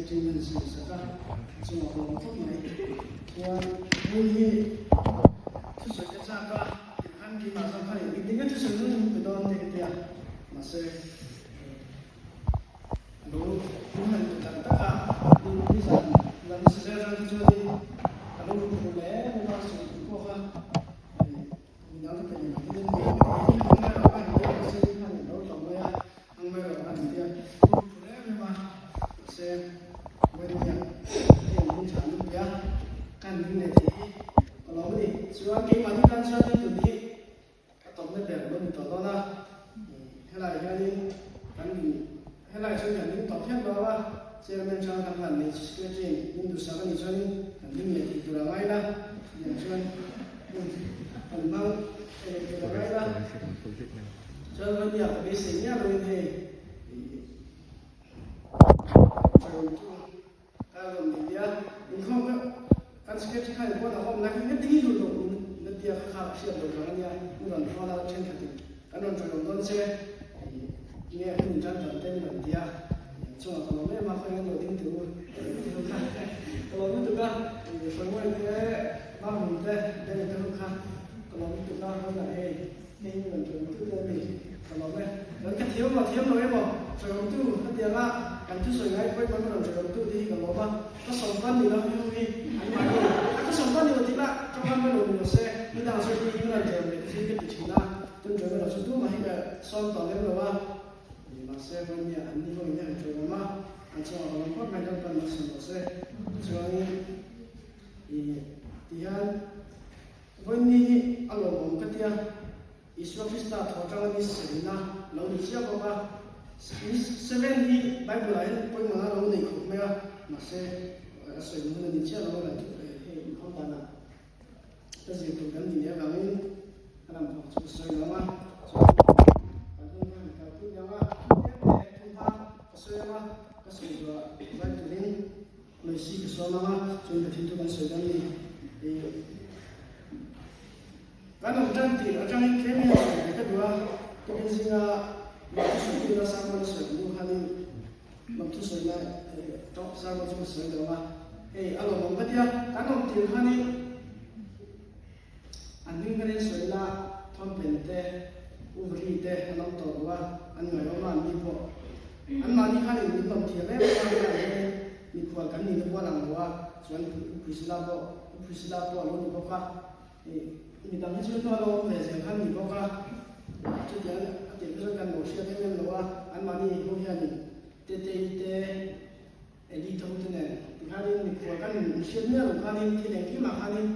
Secretary in an sawi sak a, chungah ka awm khawp mai. Chuan hei hi thusawi ka chak a, tikhan keimah zawk khan engtik tinge thusawi nung nung pe dawn te ka tia, mahse lo hun han pe tak tak a, nizan lam sazel atang te chuanin ka lo hmu leh em em a, sawi tur pawh kha Chairman chuan kan han nei secretary in duhsak a nih chuanin kan ding leh thei tur a ngai la, chutiang chuan kan hmang leh tur a ngai la. Chuan Vania ka beisei miah loin hei chawitu ka rawn nei nia, inkhawm ka kan secretary khan in pawn a awm lai khan nge tingi duh loh na tia kha kha hriat loh vang a nia, min rawn phone a thenkhatin kan rawn chawiawm dawn che nge hun in tan tan te min rawn ti a. Chungah ka lawm em a, khawi an lo ding teh u tih ho kha ka lawm lutuk a, Hruaimuai te, Mahmun te, Danny te ho kha ka lawm lutuk a, hmanah hei hei hi rawn ṭawngtu te an ni, ka lawm e. Rawn ka thiam maw thiam lo emaw ṭawngtu hetianga kan thusawi ngai pawimawh emaw rawn ṭawngtu te hi ka lawm a, ka sawmpan ni lo hi ho hi an mahni a, ka sawmpan ni lo tih lah ṭawngkam ka lo ni lo se, midang sawi hi ka rawn ṭawng ve te hi ka ti ṭhin a, tun ṭawng erawh chu tumah hi ka sawm tawh lem lo a. Mahse Vania an ni ho in an ṭawng awm a, an chungah ka lawm phawt mai dawn pan nasa rawh se. Chuanin i tihian Vawini hi a lawmawm ka tia, Isua Krista thaw aṭanga ni serina lo ni chiah bawk a, ni seven hi Bible ah hian pawimawhna lo nei khawp mai a, mahse a sawi hun a ni chiah lo a, hei inkhawm danah Ka zir tur kan nih leh avangin ka lam thawk chu ka sawi lo ang a, chuan kan hun kha han kalpui leh ang a, tlem te thumha ka sawi ang a, ka sawi zuah zai turin Loisi ka sawm ang a, chuan ka thil chu kan sawi dawn a ni. Kan awm tan tir atangin tlem hian sawi ve ka duh a, tukin zinga lawmthu sawi tuna sermon a sawi ang hnu khanin lawmthu sawi lai sermon chu ka sawi lo ang a, Hei a lawmawm ka tia, kan awm tir khanin an hming khanin sawi ila Thawmpen te, Uvri te an awm tawh lo a, an ngaihawm a an ni pawh. Anmahni khanin min lawm thiam em em a, helaiah hianin mikhual kan nihna pawh a lang lo a, chuan U Priscilla pawh, U Priscilla pawh a lo ni bawk a, midang hi chu hnu a lo awm ve zel kha an ni bawk a, chutiang a tih kha chuan kan lo hriat em em lo a, anmahni ho hianin Tetei te, Eli tho te nen tikhanin mikhual kan inhriat miah lo khanin thil engkimah khanin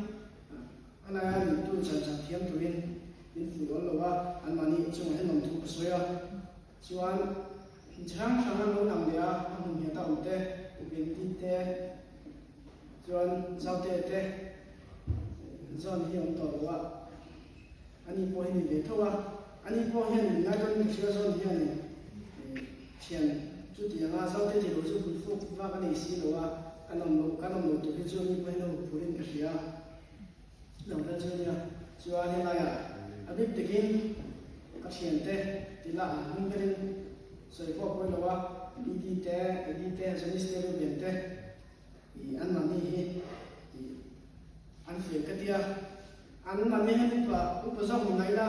a laia ringtu chan chan thiam turin min fuih awl lo a, anmahni chungah hian awm thu ka sawi a. Chuan chi hrang hrang an lo lang leh a, a hmun nghet a awm te, Ubendi te, chuan Zaute te zawn hi a awm tawh lo a, ani pawh hi ni ve tho a, ani pawh hian min ngaidawnin ka hria zawn hianin Thian, chutiang a Zote ti lo chu bul fuk vak a nei si lo a, kan awm loh, kan awm loh tur hi chu mi pawhin a hup phurin ka hria. Lo kal chu nia, chuan helaiah a bik takin ka thiante ti lah an hming berin sawi pawh a pawi lo a, PD te, Eddie te, Janice te, Reuben te ih anmahni hi ih an fel ka tia, anmahni hian upa upa zawk ni mai la,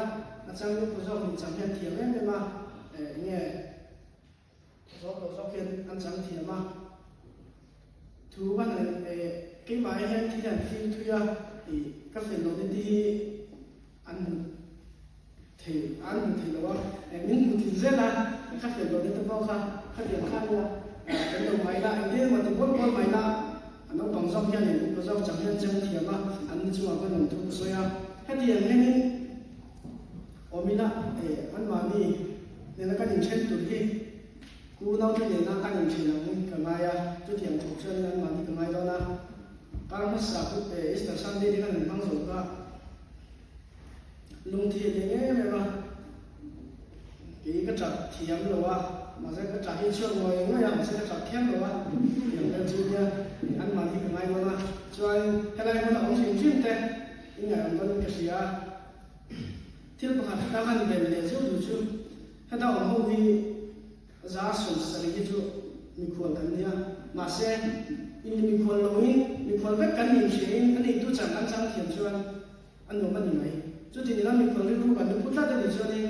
a chang upa zawk ni chang hian thiam em em a, eh eng nge zawk lo zawk hian an chang thiam a, thu ka hnaih eh keimah hian thil an fim thui a, ih ka fel loh te te hi an hmu thei an hmu thei lo a, eh min hmu thin zel a, ka fel loh te te pawh kha khatiang khan nia kan lo mai la, engtin emaw ti bawl bawl mai la, a naupang zawk hian in upa zawk chang hian cheng thiam a, an ni chungah khan awm thu ka sawi a, hetiang hianin awm ila eh anmahni nena kan inthen tur hi ku naute nena kan inthen ang ka ngai a, chutiang thawk chuanin anmahni ka ngai dawn a, kar hmasa Easter Sunday te khan an hmang zo kha. Lungthi a ni em em a, kei ka tap thiam lo a, mahse ka tah hi chhuak ngawih ngawih a, mahse ka tap thiam lo a, tiang vel chu nia anmahni ka ngai dawn a, chuan helai hmun a awm hrim hrim te i ngaihawm dawnin ka hria a, thil pakhat ka han bel leh zeuh duh chu heta awm ho hi za 70 hi chu mikhual kan nia. Mahse, in mikhual loin mikhual vek kan nih hriain a neitu chan an chang thiam chuan a nuam a ni mai. Chuti nila mikhual rilru kan lu put tlat a nih chuanin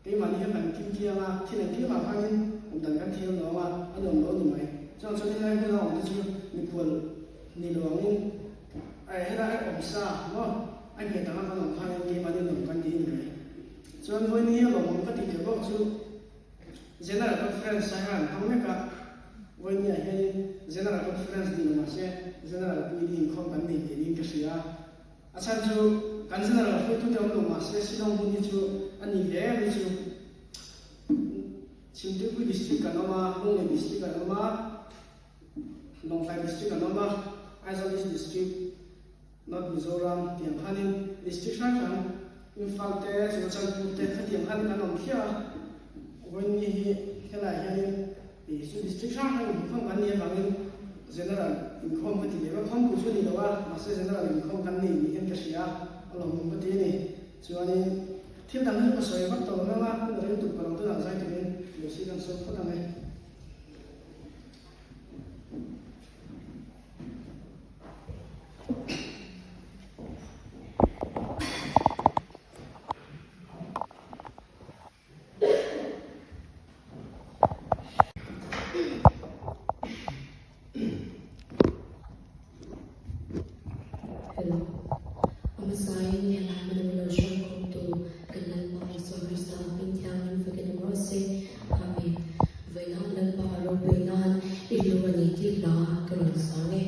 keimahni hian kan kim kiang a, thil engkimah khanin awm dan kan thiam lo ang a, a nuam lo a ni mai. Chuang chuan helai hmuna awm te chu mikhual ni lo angin helai awm sa maw a nghet anga kan awm khanin keimahni nuam kan ti a ni mai. Chuan vawiin hi a lawmawm ka tih leh bawk chu General Conference a hian hmang mek a, vawiin ah hianin General Conference ni lo mahse General Puini inkhawm kan nei ve niin ka hria. A chhan chu kan General hruaitute awm lo mahse Shillong hun hi chu a ni ve em hi chu Chhimtuipui District kan awm a, Lunglei District kan awm a, Lawngtlai District kan awm a, Aizawl East District, North Mizoram tiang khanin district hrang hrang Imphal te, Churachandpur te khatiang khan kan awm thliah a, vawiin hi helaiah hianin ih chu district hrang hrang inkhawm kan nih avangin General inkhawm ka ti ve a, khawmpui chu a ni lo a, mahse General inkhawm kan nei ni hian ka hria a, a lawmawm ka ti a ni. Chuanin thil dang hi ka sawi vak tawh lo anga hun a reng tuk palh ang tunah zai turin Lucy kan sawi phawt ang e. Hello. A hmasain helai hmana min lo hruaikhawmtu kan Lalpa Isua Krista hming thiangin fakin awm rawh se. Amen. Vawiinah Lalpa a ropui nan i hlu a ni tih hla ka rawn sang e.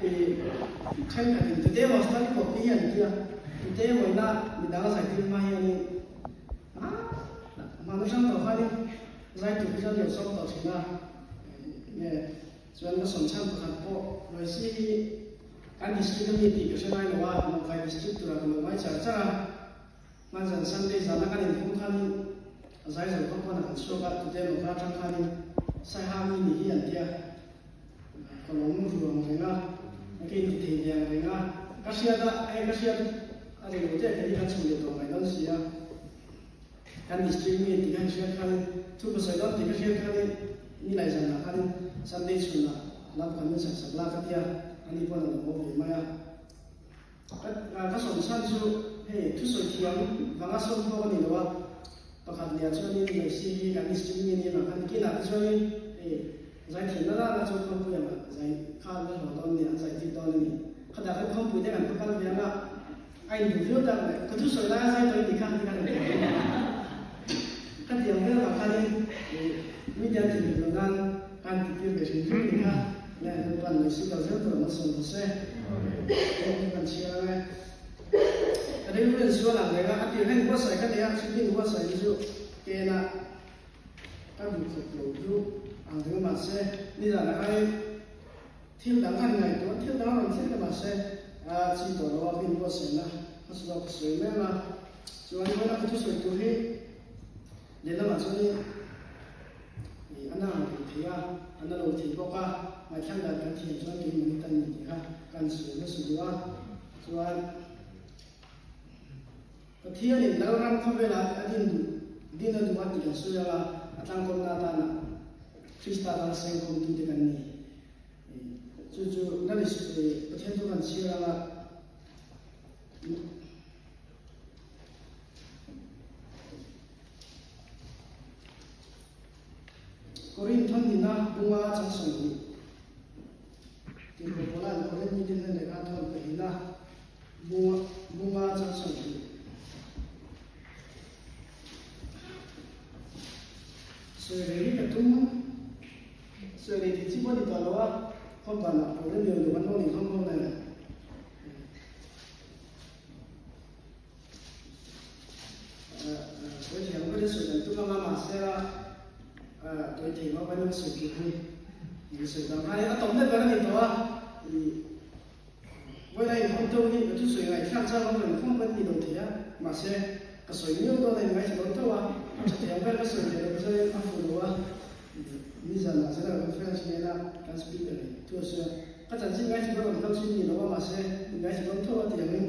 Thenkhatin today was study copy hi an tia, today vawiina midang a zai tir hma hianin hmana hrang tawh khanin zai tur hi chuan lo sawm tawh thin a. Nge chuan ka sawm chhan pakhat pawh Loisi hi kan district a mi tih ka hre ngai lo a, Lawngtlai district turah ka lo ngai char char a. Hmanzan Sunday zana kan inkhawm khanin a zai zo kha pawn a kan chhuak a, today maw kha atang khanin Saiha mi ni hi an tia, ka lawm ru ang reng a, ka inti thei ve ang reng a, ka hriat a, hei ka hriat a ri lo teh kei hi kan chhun leh tawh mai dawn si a, kan district mi tih ka hriat khanin thu ka sawi dawn tih ka hriat khanin nilai zanah khanin Sunday chhunah lam kan min sak sak la ka tia, ani pawn a lo haw ve mai a. Ka sawm chhan chu hei thusawi thiam vanga sawm pawh ka ni lo a, pakhat leh ah chuanin Mercy hi kan district mi ania mah khan kinah te chuanin hei zaithiam na lana chu khawmpui ang ah zai kha an la hlawh dawn a ni, an zai tir dawn a ni. Khatah khan khawmpui te kan va kal ve anga a induh viau tak leh ka thusawi laia zai tawh i tih kha han ti khan an ti a. Ka ti ang vel vang khanin mite an thinrim loh nan ka han ti tir ve hrim hrim a ni kha. Nge Lalpan Mercy kal zel tur an sawm ta se. Tawng kan chhiar ang e. Ka rilru in sual ang reng a, a tir hian buatsaih ka nei a, chutin buatsaih hi chu kena ka duh khawp lo chu ang reng a mahse nizanah khanin thil dang han ngaihtuah thil dang a rawn thlen ta mahse a chi tawh lo a ka inbuatsaihna hmasa zawk ka sawi mek a, chuan vawiin a ka thusawi tur hi lehlamah chuanin Ih, a na ang thei thei a, a na lo thei bawk a, ngaihthlang dan kan thiam chuan keimahni tan ni tih kha kan sawi nasa duh a, chuan Pathianin Lalram khawvelah a din duh, din a duh a tih kan sawi ang a, a tlangkawmna atana Krista tan sengkhawmtute kan ni. Ih, chu chu Lal Isu, Pathian chu kan chhiar ang a. Korinth thawnnina bunga chang 20 Tirhkoh Paula'n Korinth mite hnen lehkha a thawn pahina bunga chang 20. Sawi rei hi ka tum, sawi rei tih chi pawh a ni tawh lo a, khawmbanah Korinth lian deuh an lo ni hlawm hlawm nen. Sawi thiam ka sawi dan tum anga mahse a tawi thei lo kan sawi tur hi min sawi dan kha a tawp deuh ber a ni tawh a vawiin a inkhawm teuh hi ka thusawi ngaihthlak chang awm reng khawm kan ni lo thei a mahse ka sawi miau dawn a in ngaithla dawn teuh a a tha thiam ber ka sawi thei lo chuan a fuh lo a nizanah General Conference nena kan speaker in thu a sawi a ka chanchin ngaithla dawn awm kal chu in ni lo a mahse in ngaithla dawn teuh a ti angin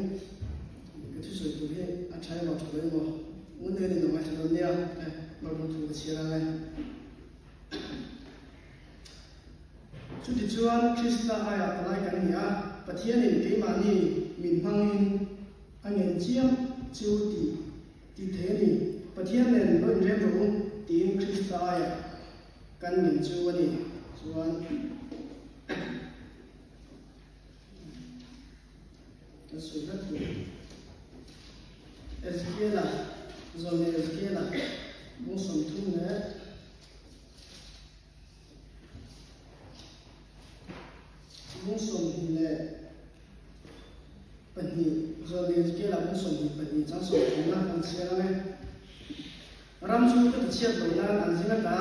Ka thusawi tur hi a tha emaw tha lo emaw ngun deuhin in lo ngaithla dawn nia, e Lord thu ka chhiar ang e. Chutichuan Krista aiah palai kan ni a, Pathianin keimahni min hmangin a ngen chiam chu tih tih thei a ni. Pathian nen lo inrem rawh u tiin Krista aiah kan ngen chu a ni. Chuan. Ka sawi vek tur. Ezekiela, Zawlnei Ezekiela bung 30 leh bung 22, Zawlnei Ezekiela bung 22 chang 30 na kan chhiar ang e. Ram chu ka tichhiat lo nan an zing ata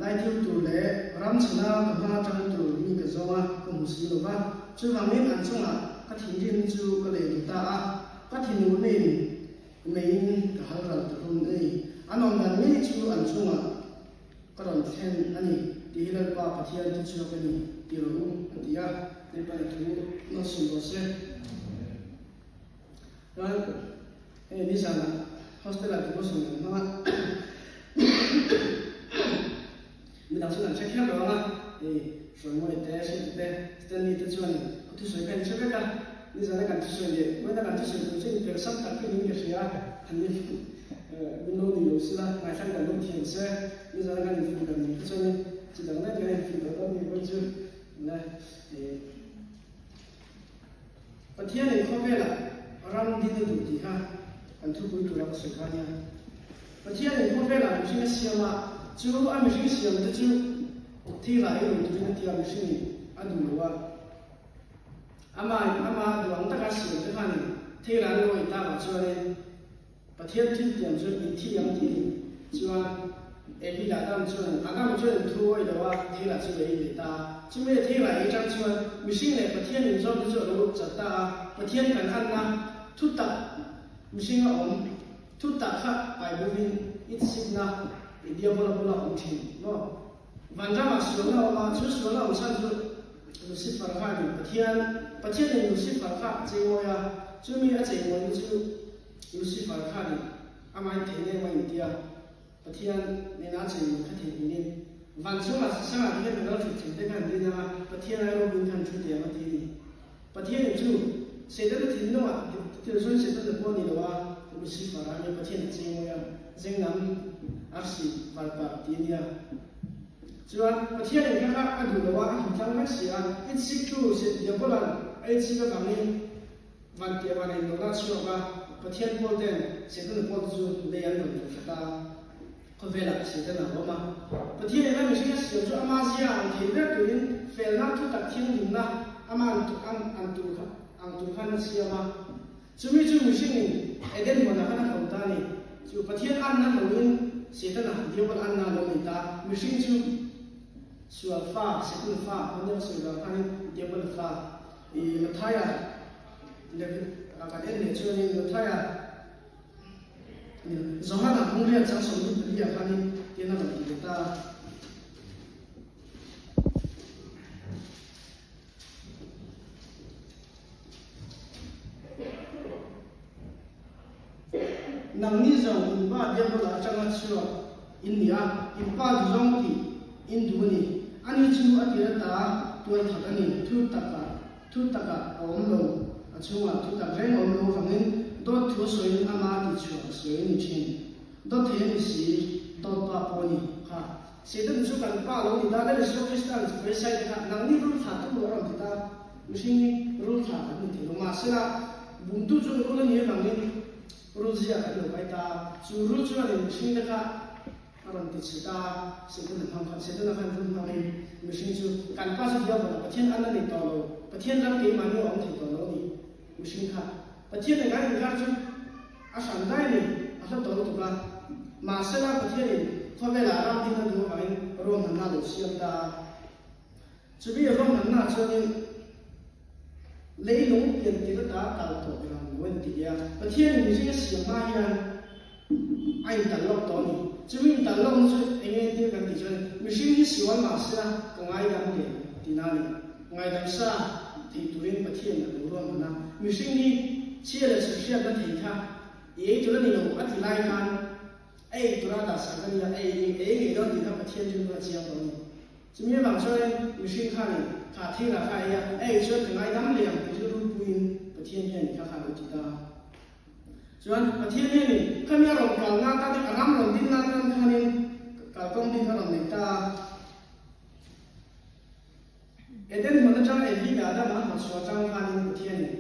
daithil tur leh ram chhana ka hma tang tur mi ka zawng a, ka hmu si lo va. Chuvangin an chungah ka thinrim chu ka lei duh ta a, ka thinurnin meiin ka hal ral ta hlawm a ni. An awm dan ngei chu an chungah ka rawn thlen a ni tih hi Lalpa Pathian thuchhuak a ni ti rawh u, a ti a. Lalpan a thu nawlsawm rawh se. Chuan hei nizanah hostel ah devotion kan hmang a, midang chuan an hre kher lo ang a, hei Hruaimawia te, Hriata te, Stanley te chuan ka thusawi kha an hre vek a, nizana kan thusawi leh vawiina kan thusawi tur chu inpersan tak hi niin ka hria a, an ni min lo ni lo sila, ngaithlang kan lo thiam se, nizana kan infuih dan nen kha chuan chi dang daih kan infuih tawh dawn ni vawi chu le. Pathianin khawvelah ram din a duh tih kha kan thupui tura ka sawi kha a nia. Pathianin khawvelah mihring a siam a, chu a mihring siamte chu thil ah ei lo turin a ti a, mihringin a duh lo a. Ama ama duang taka siam te khanin thei ran lo ei takah chuanin Pathian thil tiam chu in thi ang tih ni. Chuan Evi leh Adam chuan Adam chuan in thu awih lo a, thei rah chu ei ve ta a. Chumi thei rah ei tang chuan mihring leh Pathian inzawm te chu a lo chat ta a, Pathian kan anna thu tak mihringa awm thu tak kha pai bovin i chhipna i diabola bula awm thin maw? Vanramah sualna a awm a, chu sualna awm chhan chu Lucifer kha a ni. Pathian Pathianin Lucifer kha a cheimawi a, chumi a cheimawina chu Lucifer kha a ni. Amah in theih em a inti a, Pathian nena a cheimawi kha theihnghilhin van chungah sangah te hian ka lal thut thei te kha an din ang a, Pathian ai ropui khan thu tiang a ti a ni. Pathianin chu Setana thinlungah thil chuan Setana pawh a ni lo a, Lucifer a nia Pathian a cheimawi a, Zengnam arsi varparh ti a nia. Chuan Pathianin kha kha a duh lo a, a himtlang vek si a, itsiktu Diabolan a itsik avangin van tih van inlawhna a chhuak a, Pathian pawl ten Setana pawl te chu lei an rawn duh hrat a, khawvelah Setana a awm a. Pathianin a mihring a siam chu ama zia ang thei ber turin felna, thutak thianghlimna ama an tur ang tur khan a siam a. Chumi chu mihringin Eden hmunah khan a hlo ta a ni. Chu Pathian anna hloin Setana, Diabol anna a lo nei ta. Mihring chu sual fa, Setana fa, hmanni a sawi vang khanin Diabol fa. I Mathaia Levi ah kan en leh chuanin Mathaia Johana hmung riat chang 24 ah khanin tian a rawn ti leh ta a. Nangni zawng in pa Diabola atanga chhuak in ni a, in pa duhzawng tih in duh a ni. Ani chu a tir ata tual that a ni, thu takah thu takah a awm lo, a chhungah thu tak reng a awm lo avangin dawt thu a sawiin ama tihchhuah a sawi a ni thin. Dawt thei a ni si, dawt pa pawh a ni kha. Satan chu kan pa lo ni ta, Lal Isua Krista'n Farisai te kha nangni rul thlah tu a rawn ti ta. Mihring hi rul thlah kan ni thei lo. Mahsela, bumtu chu rul a nih avangin rul zia kan lo kai ta. Chu rul chuanin mihring te kha a rawn ti chhe ta. Satan a hmang kha, Satan a khan rul hmangin mihring chu kan pa chu diabol a, Pathian an a nei tawh lo, Pathian ram keimahni a awm thei tawh lo a ni. Mihring kha Pathian leh kan inkar chu A hran dai ni, a hla tawh lutuk a. Mahsela Pathianin khawvelah ram din a duh avangin ruahmanna a lo siam ta a. Chumi ruahmanna chuanin leilung pian tir ata kal tawh ber ang lo a inti a. Pathianin mihring a siam hma hian a intal lawk tawh a ni. Chumi intal lawkna chu eng nge entir kan tih chuan mihring hi sual mahsela ka ngaidam leh tina a ni. Ngaidam sa thei turin Pathian a lo ruahman a, mihring hi chhia leh chhe hriatna thei kha i ei tur a ni lo a ti lai khan a ei tura dah sak a nia, a ei ei ngei dawn tih kha Pathian rilru a chiang tawh a ni. Chumi avang chuanin mihring khanin kha thei rah kha a ei a, a ei chuan ka ngaidam leh ang tih rilru puiin Pathian hian kha kha a lo ti ta a. Chuan Pathian hianin khami a rawn kalna atan a ram rawn dinna atan khanin kalkawng bik a rawn nei ta a. Eden hmun atang Evi leh Adama a hmachhuah atang khanin Pathianin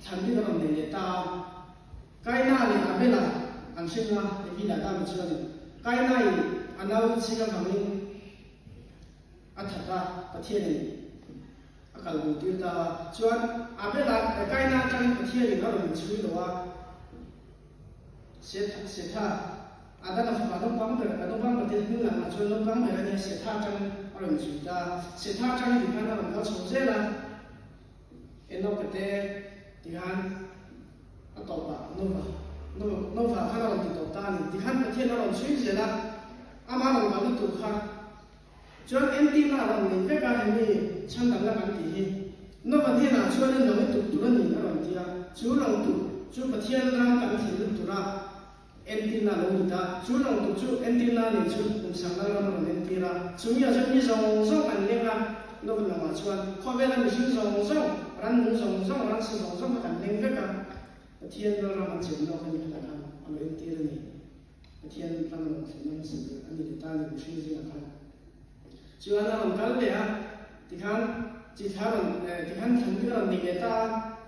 thlan bik a rawn nei leh ta a. Kaina leh Abela an hring a, Evi leh Adama chuanin Kaina-in a nau chik avangin a that a, Pathianin a kal bo tir ta a. Chuan Abela, Kaina atangin Pathianin a rawn inchhui lo a. Setha, Adama fapa naupang ber, a naupang ber te hming langah chuan naupang ber a nia, Setha atangin a rawn zui ta. Setha atangin tikhan a rawn kal chho zel a, Enoka te tikhan a tawpah Nova, Nova, Nova khan a rawn ti tawp ta a ni. Tikhan Pathian a rawn chhui zel a, amah rawn kalna tur kha chuan entirna a rawn nei vek a, hemi chhandamna kan tih hi. Nova hnenah chuanin lawng i tuk tur a ni a rawn ti a, chu lawng tuk chu Pathian ram kan thlen lut tura entirna a lo ni ta. Chu lawng tuk chu entirna a nei chu kumsang lal ram a rawn entir a, chumi ah chuan mi zawng zawng an leng a, Nova lawngah chuan khawvela mihring zawng zawng, rannung zawng zawng, ransa zawng zawng kha kan leng vek a, Pathian lal ram an chen lawk a ni khatah khan a lo entir a ni. Pathian ram a rawn thlen a hmasa ber a ni leh ta a ni mihring zingah khan. Chuan a rawn kal leh a, tikhan chi thla rawn tikhan thlan bik a rawn nei leh ta a,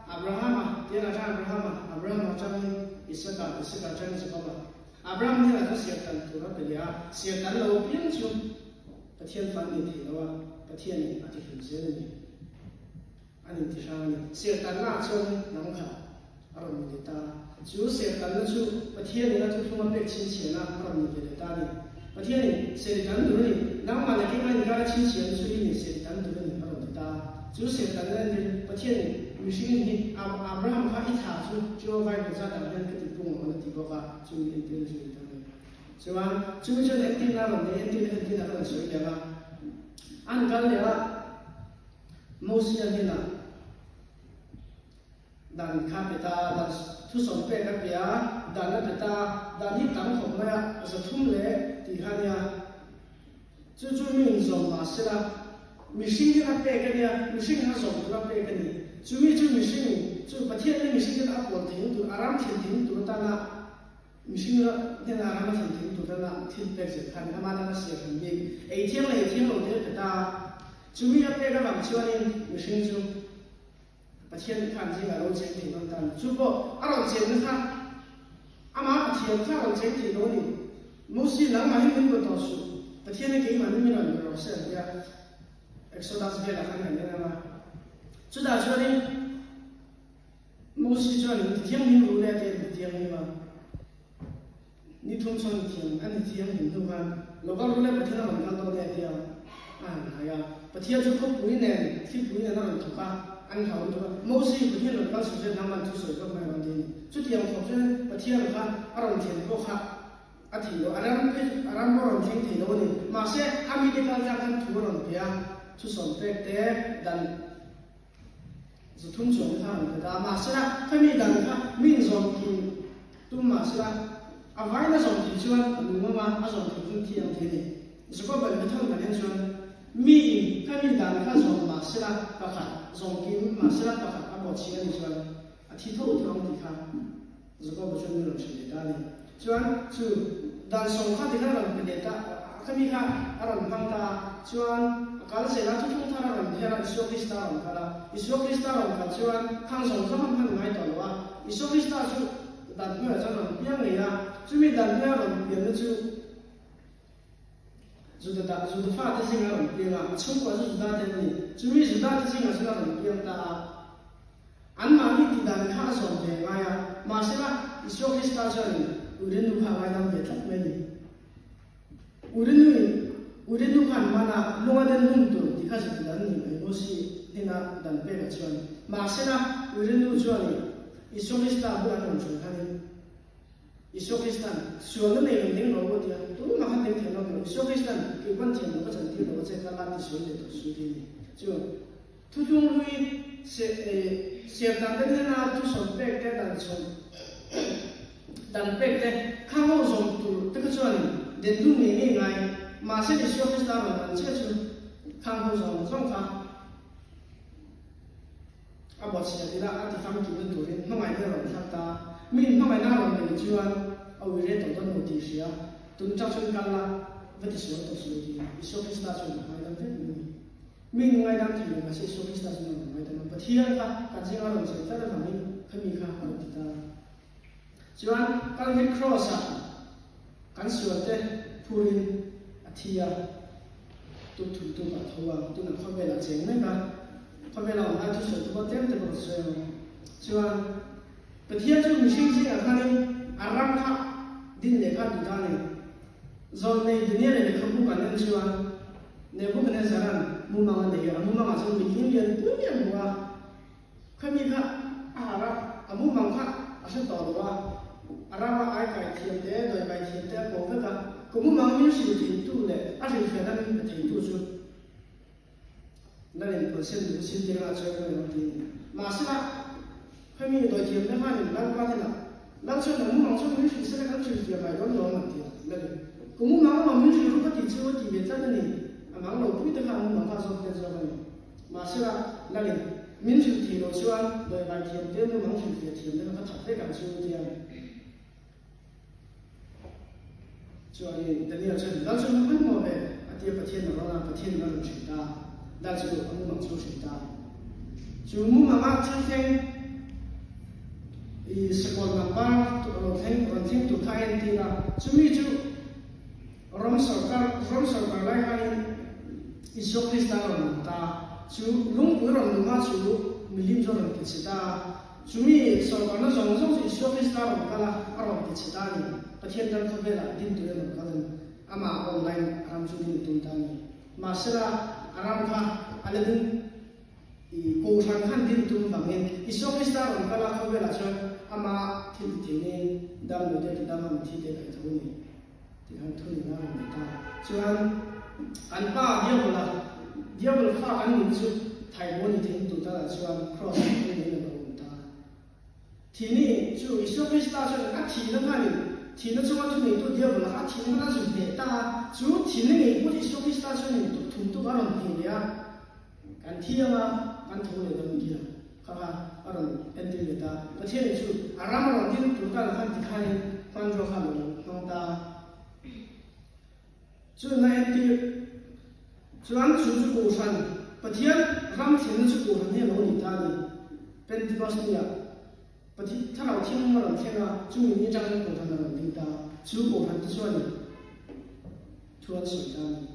Abrahama tiang atang Abrahama, Abrahama atangin Isaka, Isaka atangin Jakoba. Abraham hnenah chuan siar tan tur a pe leh a, siar tan lo piang chu Pathian fa an ni thei lo a, Pathianin a ti hlum zel a ni. An inti hrang a ni. Serhtanna ah chuan hnam khat a rawn ni leh ta. Chu serhtanna chu Pathianin a thuthlung a pek chhinchhiahna a rawn ni ve leh ta a ni. Pathianin, Serhtan tur a ni, nangmah leh keimah inkara chhinchhiahna chu i ni, serhtan tur a ni, a rawn ti ta. Chu serhtanna entir Pathianin mihringin hi Abraham kha i thla chu Jehovah i hmu zat ang hian ka ti pung ang a ti bawk a, chu mi entirna chu a ni ta a ni. Chuan, chumi chuan entirna a rawn nei, entirna entirna ka rawn sawi leh ang a, an kal leh a. Mosia hnenah dan kha pe ta, dan thusawm pek a pe a, dan a pe ta, dan hi tam khawp mai a, 300 leh tih kha nia. Chu chu mi inzawm mah se la, mihring hian a pek a nia, mihring hian a zawm tur a pek a ni. Chumi chu mihring chu Pathian hian mihring hian a pawl theihna tur, a ram thlen theihna tur atana Mihring hnena ram a thlen thing tur tana thil pek zet khan ama tana siam han bik ei thiang leh ei thiang lo te a pe ta. Chumi a pek avang chuanin mihring chu Pathian khan zingah a lo cheng thei dawn ta a ni. Chu pawh a rawn chenna kha amah Pathian kha a rawn cheng thei dawn a ni. Mosi nangmah hi min be tawh suh, Pathian hi keimah ni min rawn be rawh se an ti a. Exodus velah khan kan en ang a. Chutah chuanin. Mosi chuan in tithianghlim ru le a ti a, in tithianghlim a. Ni thum chuan thiam an tithianghlim hnu khan lo kal ru le Pathian a rawn kal dawn e a ti a, a han hai a. Pathian chu khawpui nen thlipui nen a rawn thawk a, an hlau lutuk a. Mosi Pathian rawn kal suh se nangman thu sawi vak mai rawn ti a ni. Chutiang khawp chuan Pathian kha a rawn thlen pawh kha a thei lo, a ram a ram pawh a rawn thleng thei lo a ni. Mahse a mite kal tlang khan thu a rawn pe a, thusawm pek te dan 300 chuang kha an pe ta a, mahsela khami dan kha mi inzawm thei tum mahsela a vain a zawm thei chuan a nung ang a, a zawm thei chu thi ang thei a ni. Jakob an hmethawn kan en chuan mi in khami dan kha zawm mahsela pakhat zawm kim mahsela pakhat a bawhchhia a nih chuan a thi tho tho ang tih kha Jakob-a chuan min rawn hrilh leh ta a ni. Chuan chu dan sawm kha tikhan a rawn pe leh ta, khami kha a rawn hmang ta a, chuan a kal zel a, thuthlung thar a rawn her a, Isua Krista a rawn kal a. Isua Krista a rawn kal chuan khang zawng zawng a hman ngai tawh lo a, Isua Krista chu dan hnuaiah chuan a rawn piang ngei a, chumi dan hnuaia a rawn pianna chu Juda dah, Juda fate zingah a rawn piang a, a chhungkua chu Juda te an ni. Chumi Juda te zingah chuan a rawn piang ta a. Anmahni tih dan kha a zawm ve ngai a, mahsela Isua Krista chuanin Urinu kha a ngaidam ve tlat mai a ni. Urinuin Urinu khan hmana lung a den hun tur tih kha zirtir an ni mai Mosi hnena dan pekah chuan. Mahsela Urinu chuanin Isua Krista bula an rawn hruai khanin, Isua Kristan, Sualna nei lo ding rawh u tia, tumah khan ding thiam lo lo. Isua Kristan, Kei pawn thiam lo ka chantir lo a che ka la ti sual leh tawh su ti a ni. Chu thutlung hlui ser dan te hnena thusawm pek te dan chhawm dan pek te kha ho zawm tur te kha chuanin den dum ngei ngei ngai. Mahse Isua Krista rawn an chiah chu khang ho zawng zawng kha A bawhchhiat ila a ti famkimna turin hmangaihna a rawn thlak ta. Mi in hmangaihna a rawn neih chuan a ui rei tawh dawn lo tih hria. Tun chak chuan kal la, va ti sual tawh suh tiin Isua Krista chuan a ngaidam vek mai a ni. Mi in ngaidam thei lo mahse Isua Krista chuan a rawn ngaidam a. Pathian kha kan zinga a rawn chei tlat avangin khami kha a rawn ti ta. Chuan Calvary Cross-ah kan sualte phurin a thi a, tuk thum tuk ah tho a, tunah khawvelah cheng mek a, khawvela awm lai thusawi te pawh tlem te pawh ka sawi ang. Chuan Pathian chu mihring zingah khanin a ram kha din leh kha duh ta a ni. Zawlnei Daniel leh lehkhabu kan en chuan Nebuchadnezzar-a'n mumang a nei a, a mumangah chuan mitling lian pui mai a hmu a, Khami kha a harh a, a mumang kha a hre tawh lo a, a rama ai kai thiam te, dawi kai thiam te a ko vek a, ka mumang min hrilh theitu leh a hrilhfiahna min pe theitu chu Lalin Pawlsen lung sin te kha a chawi mai lo ti a ni. Mahsela, khami dawi thiam te khanin Lalpa hnenah, Lal chuan a mumang chu min hrilh sela kan hrilhfiah mai dawn lo ang an ti a, Lalin, Ka mumang emaw min hrilh ru ka tih chu a ti ve tlat a ni, a mang lo pui te kha a mumang kha a zawt hmel zawk a ni. Mahsela, Lalin, min hrilh thei lo chuan dawihvai thiam te mumang hrilh ve thiam te kha ka that vek ang chu tia chuanin Daniel chuan Lal chu hman maw ve a tia Pathian a rawn a, Pathian in a rawn hrilh ta, Lal chu a mumang chu a hrilh ta. Chu mumanga thil thleng i sakawlh pangpar rawn thleng rawn thleng tur kha a entir a, chumi chu Rom sorkar Rom sorkar lai khanin Isua Krista a rawn awm ta. Chu lungpui rawn luma chu milim chu a rawn ti chhe ta a. Chumi sorkarna zawng zawng chu Isua Krista a rawn kal a, a rawn ti chhe ta a ni. Pathian ram khawvelah din turin a rawn kal a ni. Amah a awm laiin a ram chu din a tum ta a ni. Mahsela, a ram kha a la ding i kohhran khan din tum vangin Isua Krista a rawn kal a, khawvelah chuan amah thil ti theinin dam lo te ti dam a, mithi te kaih tho a ni. Tikhan thu nena a rawn ti ta. Chuan kan pa Diabola, Diabol fa kan nih chu Thaibaw ni thei tu talah chuan Kraws ah thu nena lo awm ta. Thihni chu Isua Krista chuan a thihna khanin thihna chunga thu neitu Diabola kha a thihna khan a zun hneh ta a, chu thihna ngei pawh chu Isua Krista chuanin tukthum tuk a rawn hneh leh a. Kan thi anga kan tho leh dawn nia kha kha a rawn entir leh ta. Pathianin chu a ram a rawn din tur tan khan tikhanin hmanrua kha a lo hmang ta. Chuan a entir chuan chu chu Kohhran, Pathian ram thlenna chu Kohhran hi a lo ni ta a ni. Pentecost nia Pathian Thlarau Thianghlim a rawn thleng a, chumi ni atang chuan Kohhran a rawn ding ta. Chu Kohhran te chuanin thu an sawi ta a ni.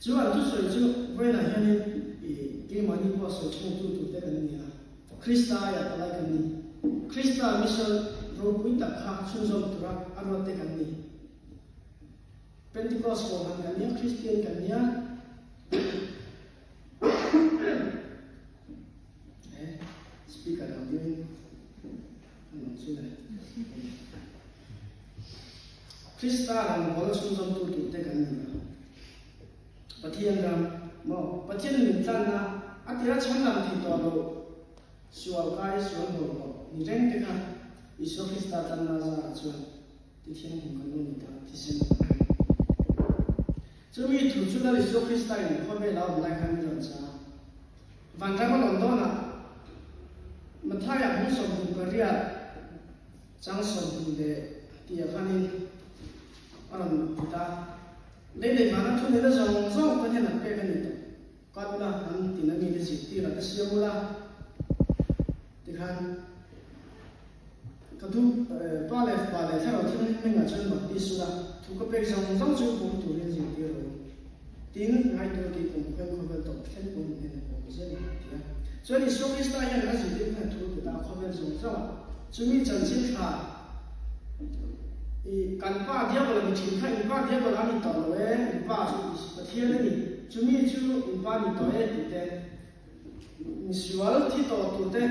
Chu an thusawi chu vawiinah hianin i keimahni pawh sawi chhungtu turte kan ni a, Krista aiah palai kan ni. Krista mission ropui tak kha chhunzawm tura a ruatte kan ni. Pentecost kohhran kan nia, Kristian kan nia. Eh, speaker ang deuhin kan awm chu le. Krista ram kawl chhunzawmtu turte kan ni a. Pathian ram maw? Pathian min tlanna a tira chhan lam thei tawh lo sual kai sual bawlhhlawh ni reng te kha Isua Krista tlanna zarah chuan tithianghlim kan lo ni ta, thisen kan ni. Chumi thu chu Lal Isua Krista in khawvel a awm lai khan min rawn cha a. Vanram a rawn dawnah Mathaia hmung 28 Chang 20 tih ah khanin a rawn ti ta. Lei leh vana thu neihna zawng zawng ka hian an pek a ni tawh. Katna an tin a mite zirtir ah ka siam ula tikhan ka thu pa leh fapa leh thlarau thianghlim hmingah chuan baptis ula thu ka pek zawng zawng chu pawm turin zirtir rawh u. Tin, ngaihtuah tih kum khawi khawvel tawp thleng pawn hnen a awm zel a ti a. Chuan Isua Krista hian a zirtir khan thu pe ta khawvel zawng zawng ah chumi chanchin tha i kan pa diabol a ni thin kha in pa diabol a ni tawh lo e, in pa chu Pathian a ni, chumi chu in pa ni tawh e tih te, misual thi tawh tur te,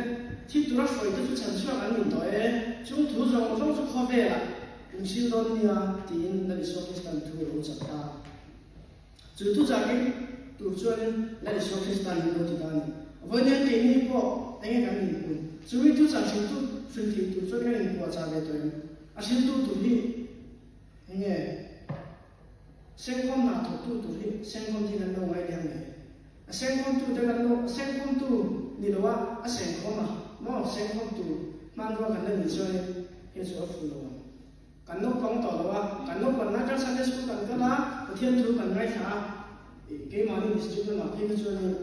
thi tura hruai te chu chhanchhuak an ni tawh e, chung thu zawng zawng chu khawvel ah in hril dawn nia tiin Lal Isua Kristan thu a lo chak ta. Chu thu chakin tur chuanin Lal Isua Kristan min lo ti ta a ni. Vawiin keini pawh enge kan inpun? Chumi thu chah hriltu hrilh thei tur chuan kan inpuahchah ve tawh em? A hriltu tur hi enge sengkhawm hna thawktu tur hi sengkhawm hi kan lo ngai leh ang e. A sengkhawmtu te kan lo sengkhawmtu ni lo a, a sengkhawm a maw sengkhawmtu hmanrua kan la nih chuanin hei chu a fuh lo ang. Kan naupang tawh lo a, kan naupan lai khan Sunday School kan kal a, Pathian thu kan ngaithla a, ih keimahni district lamah phei kha chuanin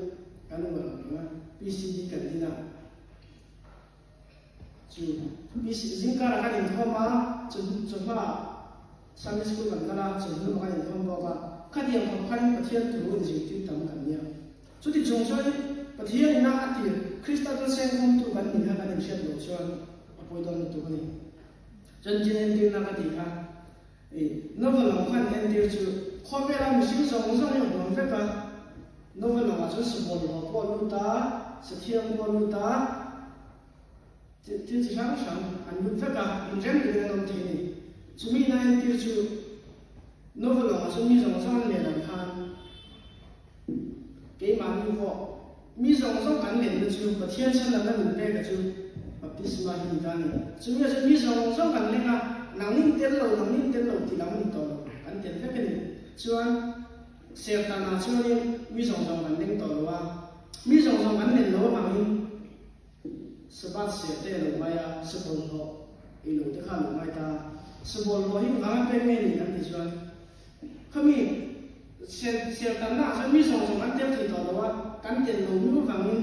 kan uar ang reng a, PCD kan din a, chu PC zingkarah kan inkhawm a, chawhma Sunday School kan kal a, chawhnu lamah kan inkhawm bawk a, khatiang khawp khanin Pathian thu inzirtir tam kan nia. Chuti chung chuan Pathian ina a tir Krista chuan sengkhawmtu kan nih kha kan inhriat loh chuan a pawi dawn lutuk a ni. Chanchin entirna ka tih kha i novel ang khan entir chu khawvela mihring zawng zawng hi a huam vek a, novel angah chuan sabawlhawh pawh a lut a, sathiang pawh a lut a, thil chi hrang hrang an lut vek a, inrem takin an awm thei a ni. Chumi ina entir chu novel angah chuan mi zawng zawng an len ang khan Keimahni pawh mi zawng zawng kan lenna chu Pathian chhanna min pek a chu baptisma hi ni ta a ni. Chumi ah chuan mi zawng zawng kan leng a, nangnin tel lo, nangnin tel lo tih lam a ni tawh lo, kan tel vek a ni. Chuan sertan ah chuanin mi zawng zawng kan leng tawh lo a, mi zawng zawng kan len lo avangin Sabbath ser te a lo ngai a, sabawlhhlawh ei lo te kha a lo ngai ta a. Sabawlhhlawh hi vanga pek nge ni kan ti chuan Khami ser ser tanna ah chuan mi zawng zawng an tel thei tawh lo a, kan tel lo miu avangin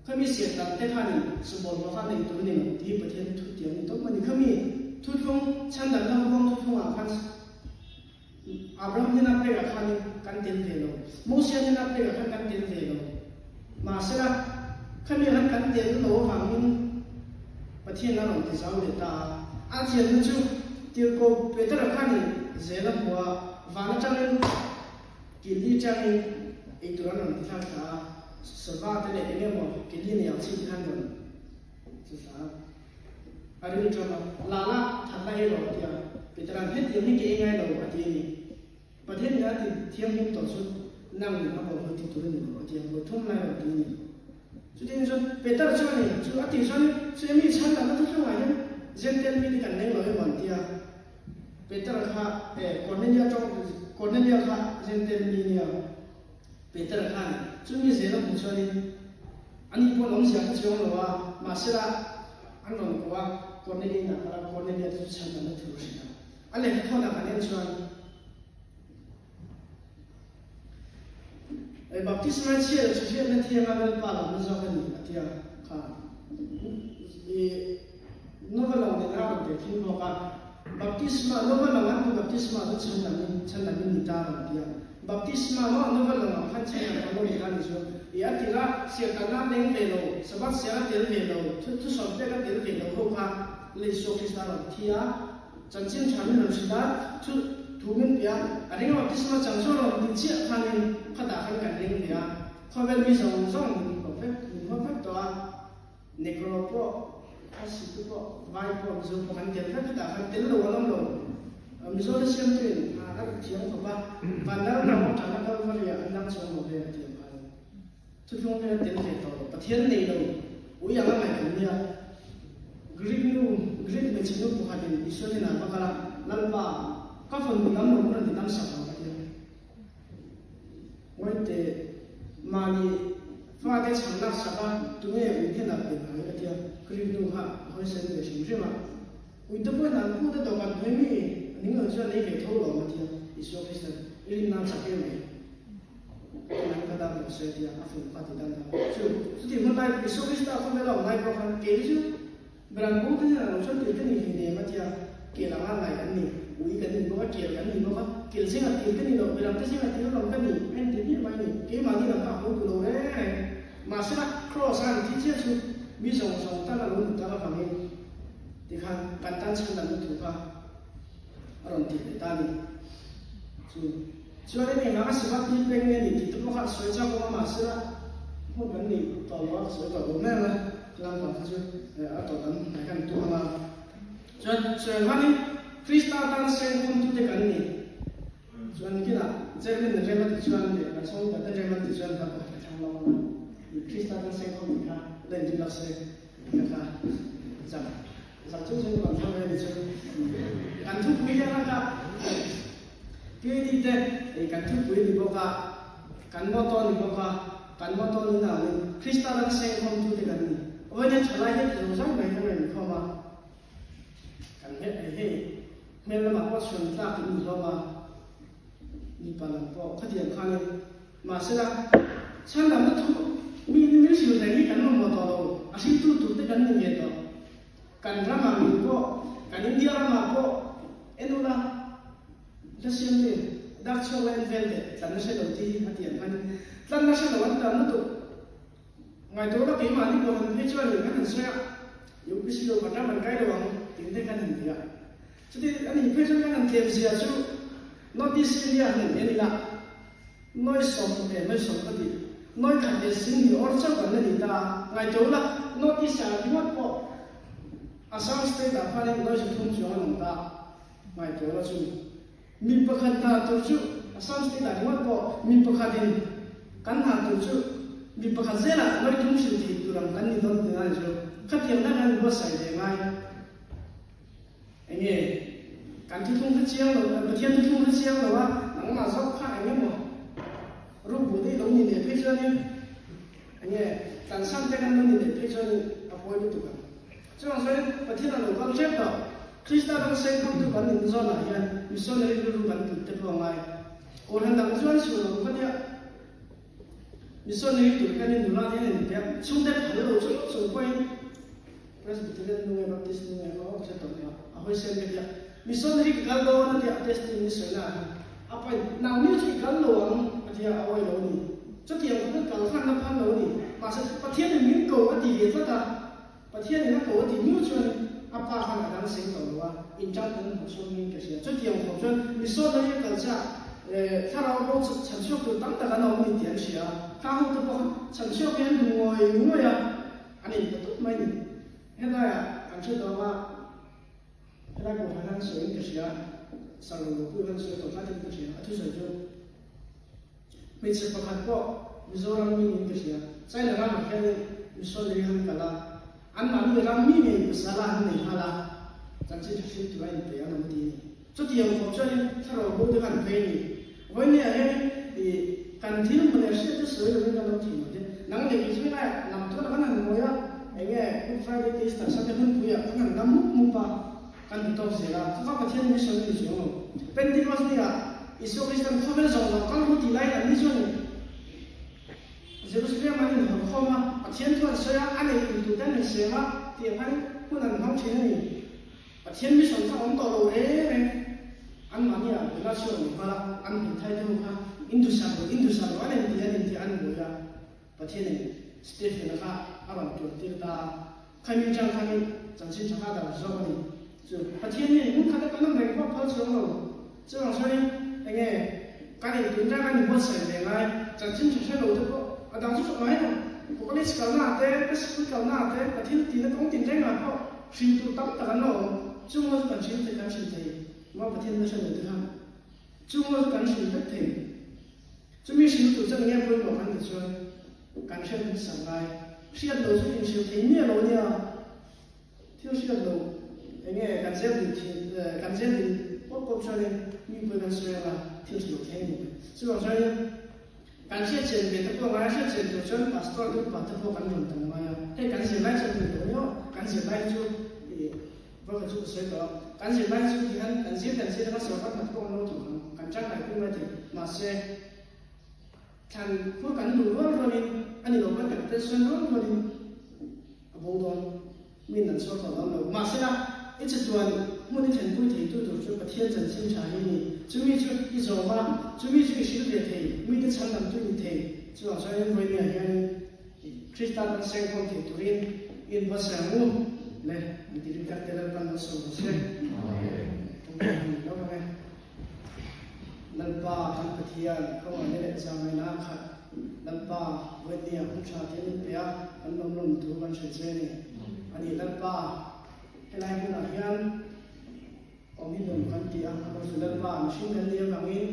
khami ser tan te khanin sabawlhhlawh kha nei tur a ni lo tih hi Pathian thu tiam ni tawp a ni. Khami thuthlung chhandamna huang thuthlung ah khan Abraham hnena pek ah khanin kan tel ve lo, Mosia hnena pek ah khan kan tel ve lo. Mahsela. Khami han kan tel lo avangin Pathian a rawn ti zau leh ta a. A thianna chu Tirhkoh Petera khanin zel a hmu a, van atangin Kili atangin eitur an rawn ti thlak thla a, sava te leh eng emaw kili nei ang chi te khan rawn ti thla a. A ring ṭam a, Lala, that la ei rawh a ti a. Petera'n hetiang hi ka ei ngai lo a ti a ni. Pathian nih a ti thianghlim tawh chu nang nih a bawlhhlawh ti tur a ni lo a ti a, vawi thum lai rawn ti a ni. Chutiang chuan Peter chuan in chu a tih chuan chu emi chhan dan a thuthlungah hian Jentail mite kan leng lo emaw an ti a, Peter kha eh Cornelia tawng Cornelia kha Jentail mi nia Peter khan chumi zel a hmuh chuanin ani pawh an awmzia kha chuang lo a, mahsela an rawn koh a, Cornelia inah kal a, Cornelia te chu chhan dan a thu hrilh a. A lehkha thawnah kan en chuan Baptisma chhiar chu hriatna thianga Lalpa lamna zawk a ni a ti a, kha i Nova lawng nen a rawn ve thin bawk a, Baptisma Nova lawng an hmu Baptisma chu chhan lamin chhan lamin ni ta a rawn ti a, Baptisma maw Nova lawngah khan chhan lam kan lo ni ta ni chu i a tir a, sialtanna a leng ve lo, Sabbath sial a tel ve lo, thusawm pek a tel ve lo ho kha Lei Isua Krista a rawn thi a. Chanchin tha min rawn hrilh a, chu thu min pe a, a ring baptisma chang chu a rawn ti chiah khanin khatah khan kan ring ve a, khawvel mi zawng zawng min huap vek, min huap vek tawh a, Negro pawh, Khasi te pawh, Vai pawh, Mizo pawh kan tel vek, khatah khan tel lo an awm lo, Mizo te siamtuin a thiam khawp a, Vanlalram atana Kalvaria an dang chuang lo ve a ti ang khan. Thuthlung vel a tel ve tawh lo. Pathian nei lo ui anga ngaih kan nia. Greek nu, Greek hmeichhe nu pakhatin Isua hnenah va kal a, Lalpa, ka fanu dam lo hun a ti dam sak ang ka ti a. Ngawi teh, mahni fate chhan lak sak a, tunge ui hnenah pe ngai a ti a. Greek nu kha a hawisawn ve hrim hrim a. Ui te pawhin an pute dawhkan hnuai mi a ning lo chuan ei ve tho lo ang a ti a. Isua Kristan, I rinna chak em mai. Tunah ka dam lo se tia a fun kha ti dan a chu chuti hmun lai Isua Krista khawvel a awm lai pawh khan kei chu Beran bo te hian a lo chuan tir ka ni hlei nem a tia kel anga ngai kan ni ui kan ni bawk a kel kan ni bawk a kel zingah tir ka ni lo beram te zingah tir alawm ka ni a inti miah mai a ni keimahni lam kha a haw duh lo reng reng mahsela Kraws a an thi chiah chu mi zawng zawng tan a lo ni tak avangin tikhan kan tan chhan lam lutuk kha a rawn tih leh ta a ni. Chu chuan in engvang a Sabbath ni peng nge ni tih te pawh kha a sawi chak awm a, mahsela hmun kan nih tawh lo a, ka sawi tawh lo mai ang a, tlang vang kha chu a tawh tam hnai kan tum ang a. Chuan sawi ang khanin Krista tan sengkhawmtute kan ni. Chuan kinah German rem a tih chuan leh kan chhawng upa ten rem an tih chuan hla pakhat ka thlang lo ang a, Krista tan sengkhawm tih kha la inrin lak se tih kha zak. Zak chung chung kan thlang ve ni chu. Kan thupui hian a kha PAD te ei kan thupui ni bawk a, kan motto ni bawk a, kan motto ni na angin Krista ram sengkhawm tu te kan ni. Vawiin hian thalai hi ti zawng zawng mai kan rawn inkhawm a, kan hmel ei hei hmel lamah pawh chhuan tlak in ni hlawm a, mipa lam pawh khatiang khanin mahsela chhan lamna thu mi min hrilh reng hi kan mamawh tawh lo, a hriltu tur te kan ni ve tawh. Kan ramah min pawh, kan India ramah pawh en ula, hla siam te, dark chhuak la en vel teh, tlanna hre lo tih hi a ti ang khanin tlanna hre lo an tam lutuk. Ngaihtuah ula keimahni pawh han phei chuanin kan han sawi a, UPC lo kan ram an kai lo ang tih te kan han ti a. Chuti a nih phei chuan kan han tlem zia chu North East India han en ila, Nawi sawm eh nawi sawm ka ti. Nawi khat leh sing hi awr chauh kan la ni ta a, ngaihtuah ula North East ah ringawt pawh Assam state ah khanin nawi sathum chuang an awm ta a, ngaihtuah ula chu mi pakhat hna tur chu Assam state ah ringawt pawh mi pakhat in kan hna tur chu mi pakhat zelah nawi thum hrilh thei tur ang kan ni dawn tih na ni chu khatiang dang an buatsaih ve ngai. Enge kan thuthlung hre chiang lo, Pathian thuthlung hre chiang lo a, nangmah zawk kha eng emaw rukbu te i lo ni leh phei chuanin enge tlansam te kan lo ni leh phei chuanin a pawi lutuk ang. Chuvang chuanin Pathian a lo kal tep tawh. Krista ram sengkhawmtu kan nin zawnah hian missionary rilru kan put te pawh a ngai. Kohhran dang chuan sual lo kha nia missionary tur hianin nula te hian in pe a, chhungte phal lo chung chung pawhin Presbyterian nu nge Baptist nu nge aw ka hre tawh lo a, a hawi sen ka tia, missionary ka kal dawn a tia a testimony sawi na ah hian a pain nang ni chu i kal lo ang a tia a awi lo a ni, chutiang kha kal khan la phal lo a ni. Mahse, Pathianin min ko a ti ve tlat a, Pathianin a ko a tih miau chuan a pa khan a dang seng tawh lo a, inṭang kan hmu chhuak niin ka hria. Chutiang khawp chuan missionary a kal chiah thlarau bo chhanchhuak tur tam tak an awm ni tih an hria a, khang ho te pawh khan chhanchhuak hi an duh ngawih ngawih a, an inpe tawp mai ni. Helaiah kan hre tawh a. Helai pawh han han sawiin ka hria, Sarlo lo pawh han sawi tawh tlatin ka hria, a thusawi chu hmeichhe pakhat pawh Mizoram mi niin ka hria, China ramah hianin missionary han kal a, anmahni ram mi ngei pasal a han nei nghal a, chanchin tha hrilh tura inpe an awm a ti a ni. Chutiang khawp chuanin thlarau bo te kha an vei a ni. Vawinia hianin i kan thil hmu leh hriat te sawi lovin kan awm thei lo te, nang leh kei chu helaiah lam tual kan han ngawi a, eng nge Good Friday te Easter Sunday hunpuiah kan han lam mup mup a, kan hmu tawk zel a, chu kha Pathian mission a ni chuang lo. Pentecost ni ah Isua Kristan khawvel zawng zawng kal ru tih laiin anni chuan Jerusalem an inhawr khawm a, Pathian thu an sawi a, a nei in tute an insem a, tiang khan hun an hmang thin a ni. Pathian mission kha awm tawh lo reng reng, anmahni ah buaina chhuak awm nghal a, an hmuh thai te ho kha induhsak lo, induhsak lo an inti an inti an buai a, Pathianin Stephen-a kha a rawn tuan tir ta a, khaimi chang khanin chanchin tha kha a dang zawk a ni. Chu Pathian hi hmun khata kan awm reng pawh phal chuang lo, chuvang chuanin enge kan intun reng a ni buatsaih ve ngai, chanchin tha hre lo te pawh a dang chu hrilh mai lo, ka college kalna ah te, ka sikul kalna ah te, ka thil tihna kawng tin rengah pawh Hrilh tur tam tak an la awm. Chung ho chu kan hrilh thei, kan hrilh thei. Mah Pathian na hre lo te khan chung ho chu kan hrilh vek thei. Chumi hrilh tur chuan enge pawimawh kan ti chuan kan hriat hmasa ngai. Hriat lo chu inhrilh thei miah lo nia. Thil hriat lo enge kan zel din thin, kan zel din pawp pawp chuanin mi pawhin kan sawi anga thil hrilh lo thleng a ni mai. Chuvang chuanin Kan hriat chian ve te pawh ngai a, hriat chian tur chuan pastor te upa te pawh kan rawn tam ngai a, hei kan zirlai chu an ni lo nia, kan zirlai chu ih vawkhat chu ka sawi tawh a, kan zirlai chu ti hian kan zir kan zir anga sorkar hna te pawh kan lo thawk ang, kan tangkai pui mai thei, mahse thlan khur kan duh rual rualin a ni lo pawn kan pension rual rualin a bo dawn. Min an chhuak tawh dawn lo. Mahsela, i chatuan hmun i thlenpui theitu tur chu Pathian chanchin tha hi a ni. Chumi chu i zawm a, chumi chu i hrilh ve thei, mite chhan lamtu i ni thei. Chuvang chuanin vawinia hianin Krista tan sengkhawm thei turin i inbuatsaih ang u le, an ti rin tak te Lalpan malsawm rawh se. Amen. Lo ang e. Lalpa kan Pathian, khawngaihna leh zangaihna a khat. Lalpa, vawinia hun tha te min pe a, kan lawm lawm thu kan hre che a ni. A ni Lalpa, helai hmunah hian awm hi nuam kan ti a, amah chu Lalpa mihring kan nih avangin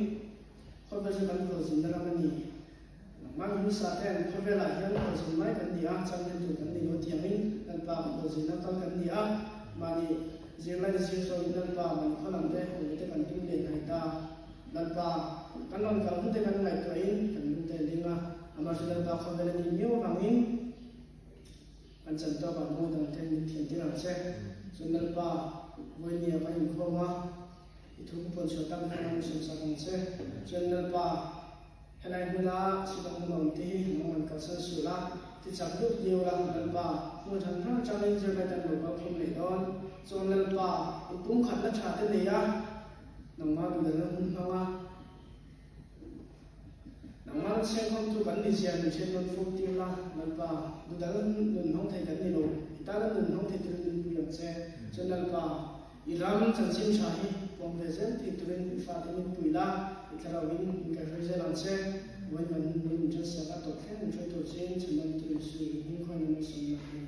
khawvel chu kan khualzinna ram a ni. Nangmah hmasa ten khawvelah hian khualzin mai kan ni a, champion tur kan ni lo tiangin Lalpa khualzina kal kan ni a, mahni zirlai zir zawhin Lalpa mahni khaw lam te hawi te kan tum leh hnai ta. Lalpa, kan rawn kal hun te kan ngaihtuahin kan lung te a ling a, amah chu Lalpa khawvel a nih miau avangin kan chan tawkah hmawng dang ten min thiam tir ang che. Chuan Lalpa, vawinia kan inkhawm a, i thu ka puan chhuah tak khan a min sak ang che. Chuan Lalpa, Helai hmuna Shillong hmun awm te hi nangman kalsan suh la, ti chak deuh deuh la, Lalpa, hmun hran hran atangin zirlai tan lo kal khawm leh dawn. Chuan Lalpa, i pumkhatna tha te nei a, nangmah duhdan a hun hmang a, nangmah la chhengkhawmtu kan ni zia min hriat nawn fawk tir la, Lalpa, duhdan a nun hmang thei kan ni lo, i tana nun hmang thei turin min pui ang che. Chuan Lalpa, I ram chanchin tha hi pawm ve zel thei turin i fate min pui la, i thlarauin min kaihruai zel ang che. Vawiin kan hun hmui min ṭhensak a tawp thleng min hruai tur chin chhan awm tu Isu i hming khawiin a malsawmna a ni.